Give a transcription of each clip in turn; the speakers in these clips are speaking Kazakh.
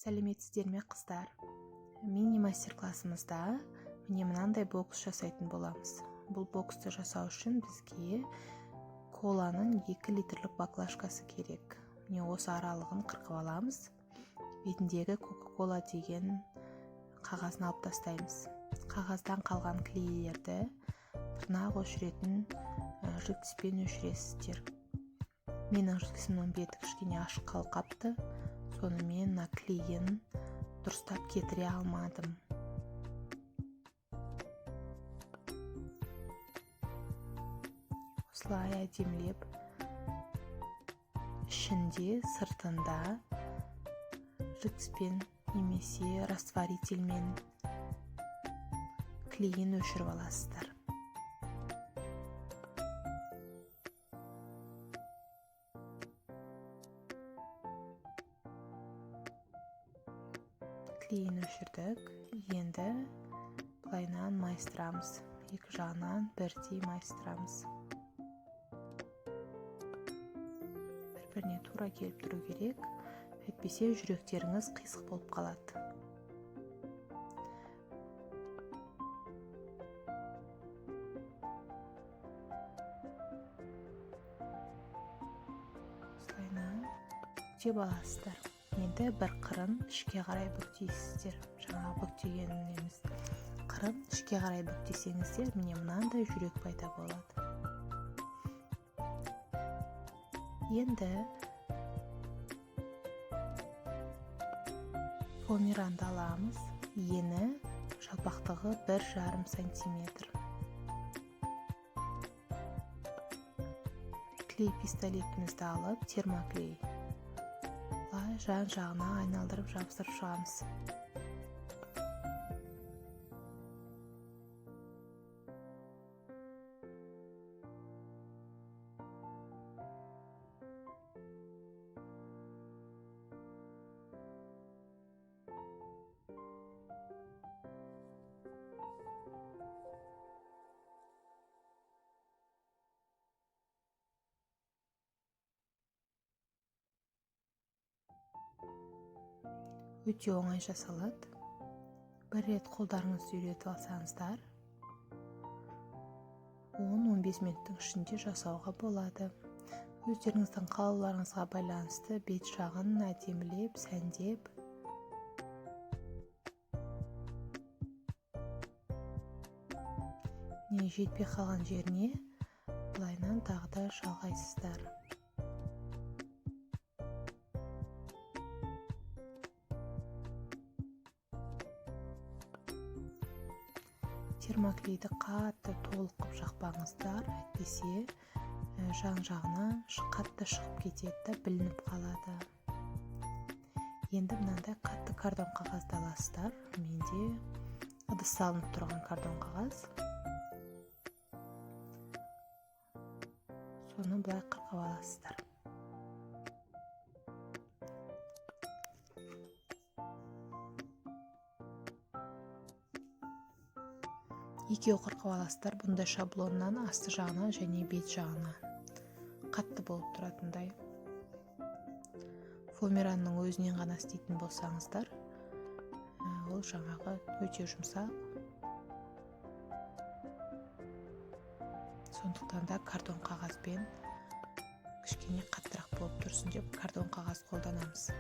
Сәлеметсіздер ме, қыздар? Мини мастер-классымызда міне мынандай бокс жасайтын боламыз. Бұл боксты жасау үшін бізге коланың 2 литрлік баклажкасы керек. Міне осы аралығын қырқып аламыз. Бетіндегі Кока-кола деген қағазын алып тастаймыз. Қағаздан қалған клейлерді тырнақ өшіретін жіппен өшіресіздер. Менің жіпсімнің беті кішкене ашық қалып қапты. Сонымен мына клейін дұрыстап кетіре алмадым. Осылай әдемілеп ішінде, сыртында жіппен немесе растворительмен клейін өшіріп аласыздар. Клейін өшірдік. Енді былайынан майыстырамыз. Екі жағынан бірдей майыстырамыз. Бір-біріне тура келіп тұру керек. Әйтпесе жүректеріңіз қисық болып қалады. Осылайынан бүктеп аласыздар. Енді бір қырын ішке қарай бүктейсіздер. Жаңа бүктеген неміз қырын ішке қарай бүктесеңіздер, міне мынандай жүрек пайда болады. Енді фоамиранды аламыз. Ені жалпақтығы 1,5 сантиметр. Клей пистолетімізді алып, термоклей былай жан-жағына айналдырып жабыстырып шығамыз. Өте оңай жасалады. Бір рет қолдарыңызды үйретіп алсаңыздар, 10-15 минуттың ішінде жасауға болады. Өздеріңіздің қалауларыңызға байланысты бет жағын әдемілеп, сәндеп. Не жетпей қалған жеріне былайынан тағы да жалғайсыздар. Термоклейді қатты толық қып жақпаңыздар, әйтпесе жан-жағына қатты шығып кетеді да білініп қалады. Енді мынандай қатты картон қағазды аласыздар. Менде ыдыс салынып тұрған картон қағаз. Соны былай қырқып аласыздар. Екеу қырқып аласыздар бұндай шаблоннан асты жағынан және бет жағынан қатты болып тұратындай. Фоамиранның өзінен ғана істейтін болсаңыздар, ол жаңағы өте жұмсақ. Сондықтан да картон қағазбен кішкене қаттырақ болып тұрсын деп картон қағаз қолданамыз.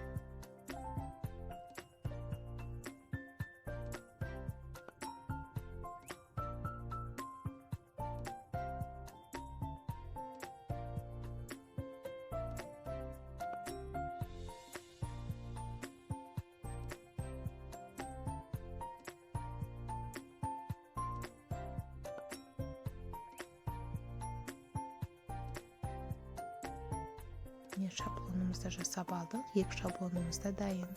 Міне шаблонымызды жасап алдық. Екі шаблонымыз да дайын.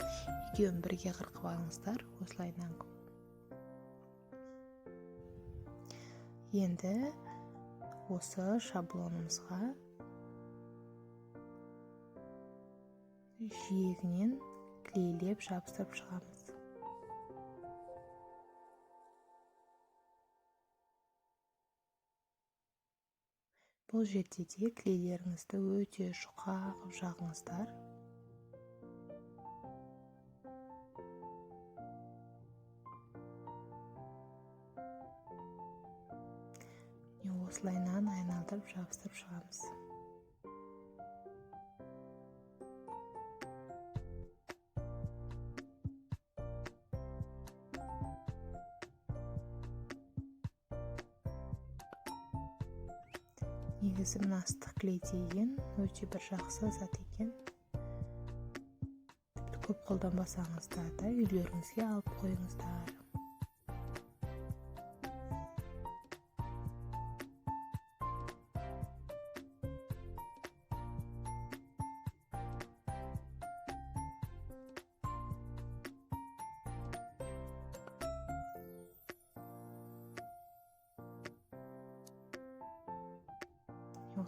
Екеуін бірге қырқып алыңыздар осылайынан. Енді осы шаблонымызға жиегінен клейлеп жабыстырып шығамыз. Бұл жерде де клейлеріңізді өте жұқа қылып жағыңыздар. Осылайынан айналдырып жабыстырып шығамыз. Негізі мына ыстық клей деген өте бір жақсы зат екен. Тіпті көп қолданбасаңыздар да үйлеріңізге алып қойыңыздар.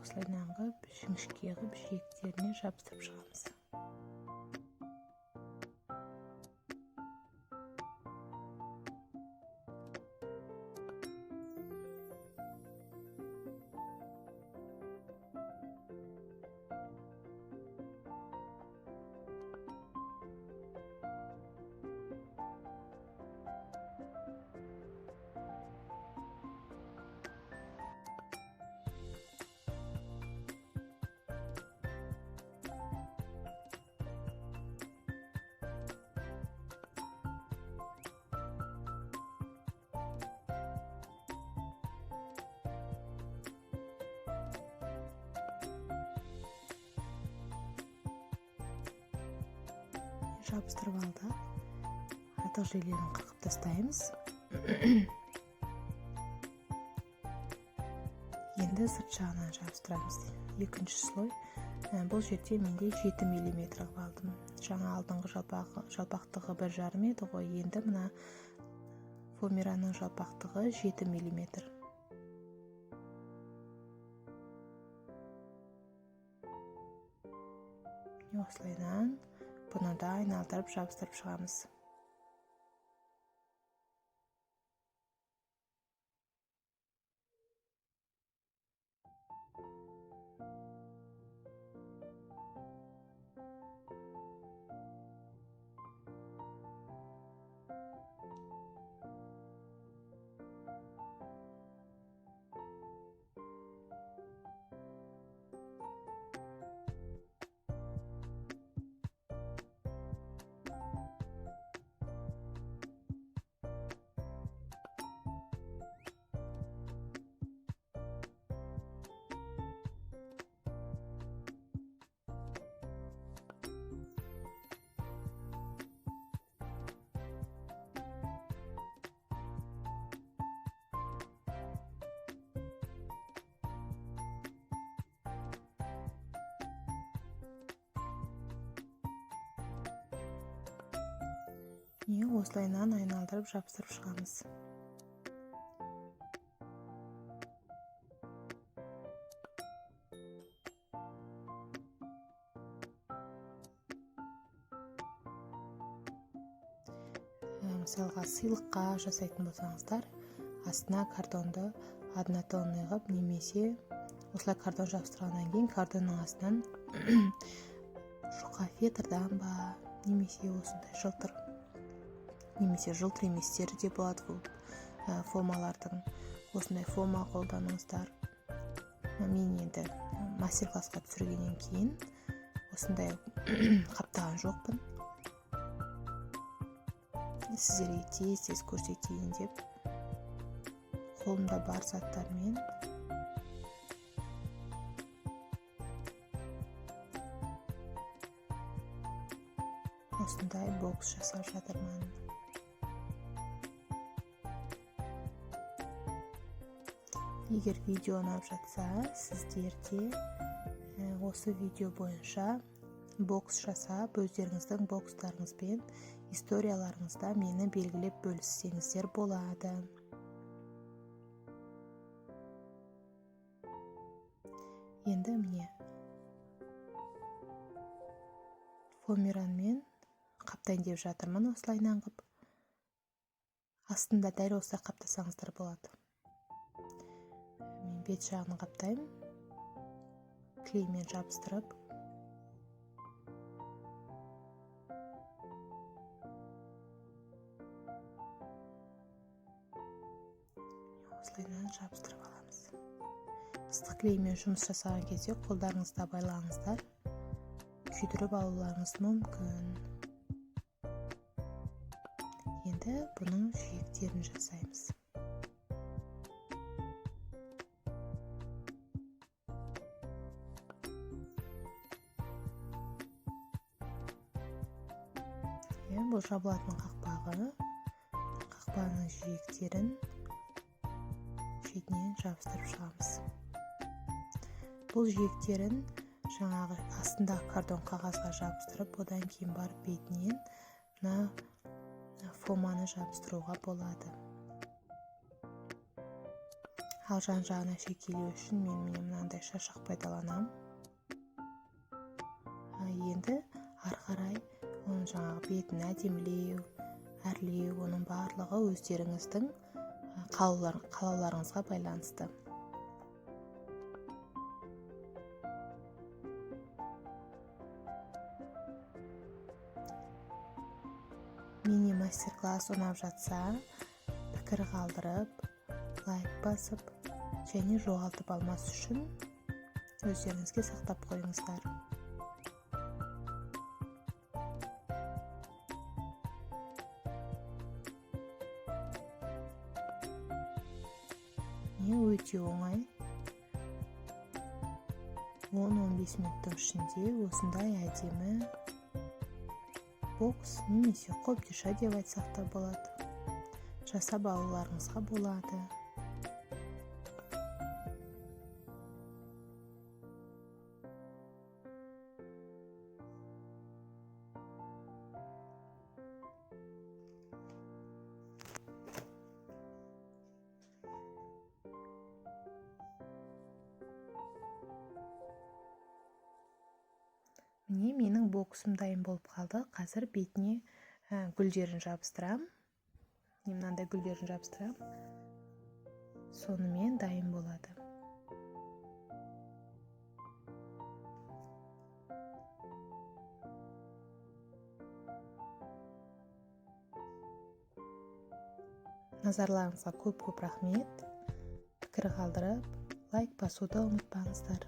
Осылайынан қылып, жіңішке қылып жиектеріне жабыстырып шығамыз. Жабыстырып алдық. Артық жерлерін қырқып тастаймыз. Енді сырт жағынан жабыстырамыз. Екінші слой. Бұл жерде менде 7 миллиметр қылып алдым. Жаңа алдыңғы жалпақтығы 1,5 еді ғой. Енді мына фоамираның жалпақтығы 7 миллиметр. Осылайынан бұны да айналдырып жабыстырып шығамыз. Осылайынан айналдырып жабыстырып шығамыз. Мысалға сыйлыққа жасайтын болсаңыздар, астына картонды однотонный қылып, немесе осылай картон жабыстырғаннан кейін картонның астынан жұқа фетрдан ба, немесе осындай жылтыр, немесе жылтыр еместері де болады бұл фомалардың. Осындай фома қолданыңыздар. Мен енді мастер-классқа түсіргеннен кейін осындай қаптаған жоқпын. Сіздерге тез-тез көрсетейін деп қолымда бар заттармен осындай бокс жасап жатырмын. Егер видео ұнап жатса, сіздер де осы видео бойынша бокс жасап, өздеріңіздің бокстарыңызбен историяларыңызда мені белгілеп бөліссеңіздер болады. Енді міне фоамиранмен қаптайын деп жатырмын осылайынан қып. Астында дәл осылай қаптасаңыздар болады. Мен бет жағын қаптаймын, клеймен жабыстырып. Осылайынан жабыстырып аламыз. Ыстық клеймен жұмыс жасаған кезде қолдарыңызды абайлаңыздар, күйдіріп алуларыңыз мүмкін. Енді бұның жиектерін жасаймыз. Бұл жабылатын қақпағы. Қақпаның жиектерін шетінен жабыстырып шығамыз. Бұл жиектерін жаңағы астындағы картон қағазға жабыстырып, одан кейін барып бетінен мына фоманы жабыстыруға болады. Ал жан-жағына шекелеу үшін мен міне мынандай шашақ пайдаланамын. Енді ары қарай оның жаңағы бетін әдемілеу, әрлеу, оның барлығы өздеріңіздің қалауларыңызға байланысты. Мини мастер-класс ұнап жатса, пікір қалдырып, лайк басып және жоғалтып алмас үшін өздеріңізге сақтап қойыңыздар. Өте оңай. 10-15 минуттың ішінде осындай әдемі бокс немесе қобдиша деп айтсақ та болады. Жасап алуларыңызға болады. Міне менің боксым дайын болып қалды. Қазір бетіне гүлдерін жабыстырам. Міне мынандай гүлдерін жабыстырам. Сонымен дайын болады. Назарларыңызға көп-көп рахмет. Пікір қалдырып, лайк басуды ұмытпаңыздар.